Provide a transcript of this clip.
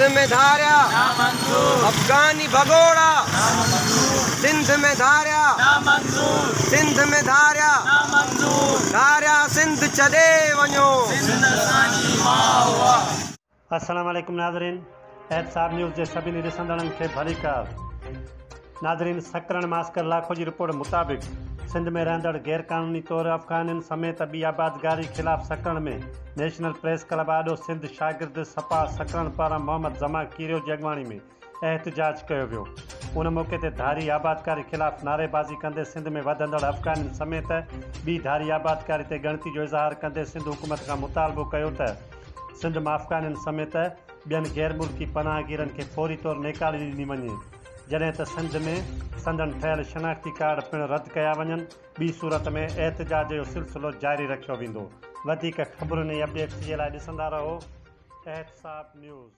سنڌ ۾ ڌاريا افغاني ڀڳوڙا سنڌ ۾ ڌاريا سنڌ ۾ ڌاريا ڌاريا سنڌ ڇڏي وڃو. السلام عليڪم ناظرين احتساب نيوز جي سڀني ڏسندڙن کي ڀليڪار ناظرين سڪرن ماسڪر لاکو جي رپورٽ مطابق سنڌ ۾ رهندڙ غير قانوني طور افغانين سميت ٻي آبادگاري خلاف سڪرن ۾ نيشنل پريس ڪلب آڏو سنڌ شاگرد سپا سڪرن پاران محمد زمان ڪيريو جي اڳواڻي ۾ احتجاج ڪيو ويو. ان موقعي تي ڌاري آبادڪاري خلاف نعريبازي ڪندي سنڌ ۾ وڌندڙ افغانين سميت ٻي ڌاري آبادڪاري تي ڳڻتي جو اظهار ڪندي سنڌ حڪومت کان مطالبو ڪيو ته سنڌ مان افغانين سميت ٻين غير ملڪي پناهگيرن کي فوري طور نيڪالي ڏني وڃي جڏهن ته سنڌ ۾ سندن ٺهيل شناختي ڪارڊ پڻ رد ڪيا وڃن ٻي صورت ۾ احتجاج جو سلسلو جاري رکيو ويندو. وڌيڪ خبرن ۽ اپڊيٽس جي لاء ڏسندا رهو احتساب نيوز.